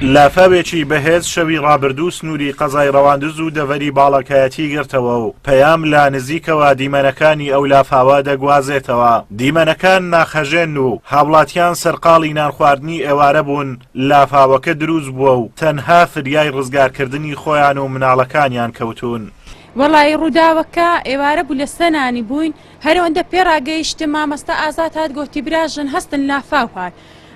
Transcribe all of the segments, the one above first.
لافاوێکی بەهێز شەوی ڕابردوو سنووری قەزای ڕەواندز و دەڤەری باڵەکایەتی گرتەوە و پەیام لە نزیکەوە دیمەنەکانی ئەو لافاوە دەگوازێتەوە. دیمەنەکان ناخهەژێن و هاوڵاتیان سەرقاڵی نانخواردنی ئێوارە بوون، لافاوەکە دروست بووە و تەنها فریای ڕزگارکردنی خۆیان و مناڵەکانیان کەوتوون. وەڵایی ڕووداوەکە ئێوارە بوو لە سەنانی بووین هەرئەوەندە پێڕاگەیشتم مامۆستا ئازاد هات گۆتی براژن هەستن لافاو هات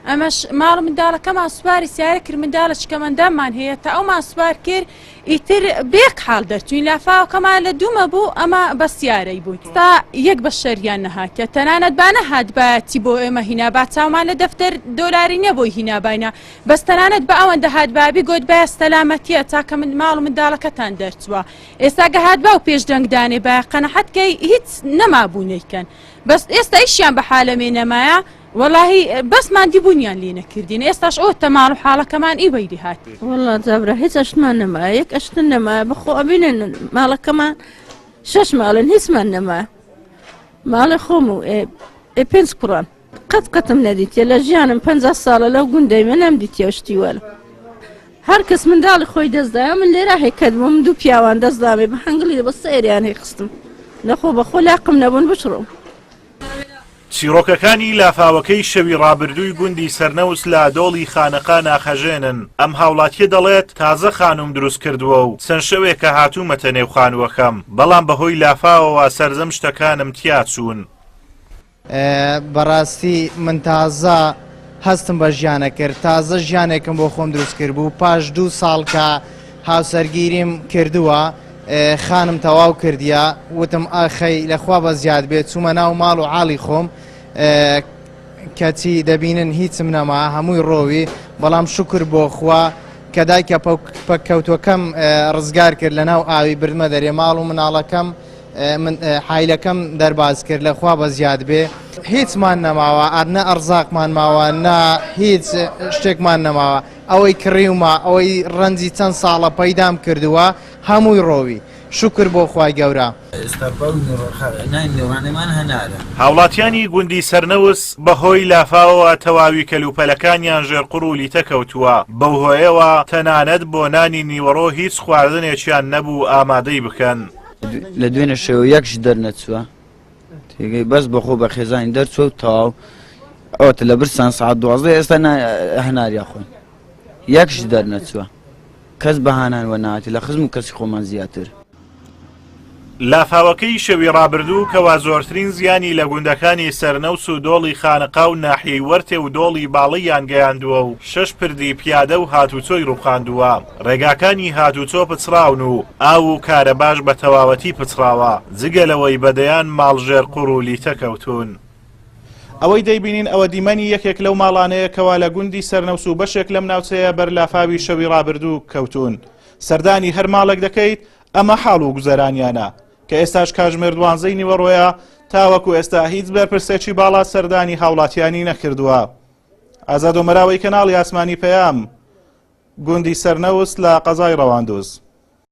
ئەمەش ماڵ منداڵەکەمان سواری سیارە کرد منداڵە چکەمەنداممان هەیە تا ئەومان سوار کرد ئیتر بێک حاڵ دەرچوین لافاوەکەمان لە دوومە بوو ئەمە بە سیارەی بووین تا یەک بە شەریان نەهاتە تەنانەت با نەهاتبایە چی بۆ ئێمە هینا با چاومان لە دەفتەر دۆلاری نیە بۆی هیناباینە بەس تەنانەت بە ئەوەندە هاتبا بیگۆتبایە سەلامەتیە چاکە من ماڵ و منداڵەکەتان دەرچووە ئێستا گە هاتبا و پێش دەنگ دانێ باە قەنەحەت کەی هیچ نەمابوو نەیکەن بەس ئێستا ئیشیان بە حالەمێ نەمایە وەڵاهی بەس ماندی بوونیان لێ نەکردین ئێستاش ئەوە تەماڵ و حاڵەکەمان ئیوەی لێ هات. وەڵا جابرا هیچ ئەشتمان نەمایە یەک ئەشتن نەمایە بەخۆ ئەبینن ماڵەکەمان شەش ماڵن هیچمان نەمایە ماڵێ خۆم و ئێ پێنج کوڕان قەت قەتم نەدیتە لە ژیانم پ ساڵە لەو گوندەی من نەم دیتیە شتی وەرە هەر کەس منداڵی خۆی دەستدایە من لێرا هێکەت بووم دوو پیاوان دەستدامێ بە هەنگڵی بە سەیریان هێ خستم نەخۆ بەخۆ لاقم نەبوون بچڕم. چیڕۆکەکانی لافاوەکەی شەوی ڕابردووی گوندی سەرنەوس لە دۆڵی خانەقا ناخهەژێنن، ئەم هاوڵاتییە دەڵێت، تازە خانووم دروست کردووە و چەند شەوێکە هاتوومەتە نێو خانووەکەم، بەڵام بەهۆی لافاوەوە سەرجەم شتەکانم تیا چوون. بەڕاستی من تازە هەستم بە ژیانە کرد، تازە ژیانێکم بۆ خۆم دروست کردبوو، پاش دوو ساڵ کە هاوسەرگیریم کردووە خانم تەواو کردیە وتم ئاخەی لەخوا بە زیاد بێت چوومە ناو ماڵ و عاڵی خۆم کەچی دەبینن هیچم نەما هەمووی ڕۆوی بەڵام شکر بۆ خوا کە دایکە پەککەوتوەکەم ڕزگار کرد لە ناو ئاوی بردمە دەرێ ماڵ و مناڵەکەم من حیلەکەم دەرباز کرد لە خوا بە زیاد بێ هیچمان نەماوە ئەرنە ئەرزاقمان ماوە نە هیچ شتێکمان نەماوە ئەوەی کڕیومە ئەوەی ڕەنجی چەند ساڵە پەیدام کردووە هەمووی ڕۆوی شوکر بۆ خوای گەورە. ئێستا بەو نانی نێوانەمان هەنارە. هاوڵاتیانی گوندی سەرنەوس بەهۆی لافاوەوە تەواوی کەلوپەلەکانیان ژێر قوڕ و لیتە کەوتووە، بەو هۆیەوە تەنانەت بۆ نانی نیوەڕۆ هیچ خواردنێکیان نەبوو ئامادەی بکەن. لە دوێنێ شەوە یەکش دەرنەچووە تێگەی بەس بەخۆ بە خێزانی دەرچوە و تەواو ئەوەتە لە برسان سعات 12 ئێستا هەناریا خۆن یەکش دەرنەچووە کەس بەهانان وە ناتی لە خزم و کەسی خۆمان زیاتر. لافاوەکەی شەوی ڕابردوو کەوا زۆرترین زیانی لە گوندەکانی سەرنەوس و دۆڵی خانەقا و ناحیەی وەرتێ و دۆڵی باڵیان گەیاندووە و شەش پردی پیادە و هاتوچۆی ڕووخاندووە، ڕێگاکانی هاتوچۆ پچڕاون و ئاو و کارەباش بە تەواوەتی پچڕاوە، جگە لەوەی بە دەیان ماڵ ژێر قوڕ و لیتە کەوتوون. ئەوەی دەیبینین ئەوە دیمەنی یەکێک لەو ماڵانەیە کەوا لە گوندی سەرنەوس و بەشێک لەم ناوچەیە بەر لافاوی شەوی ڕابردوو کەوتوون. سەردانی هەر ماڵێک دەکەیت ئەمە حاڵ و گوزەرانیانە کە ئێستاش کاژمێر دوانزەی نیوەڕۆیە تاوەکو ئێستا هیچ بەرپرسێکی باڵا سەردانی هاوڵاتیانی نەکردووە. ئازاد ئۆمەراوەی کەناڵی ئاسمانی پەیام گوندی سەرنەوس لە قەزای ڕەواندوز.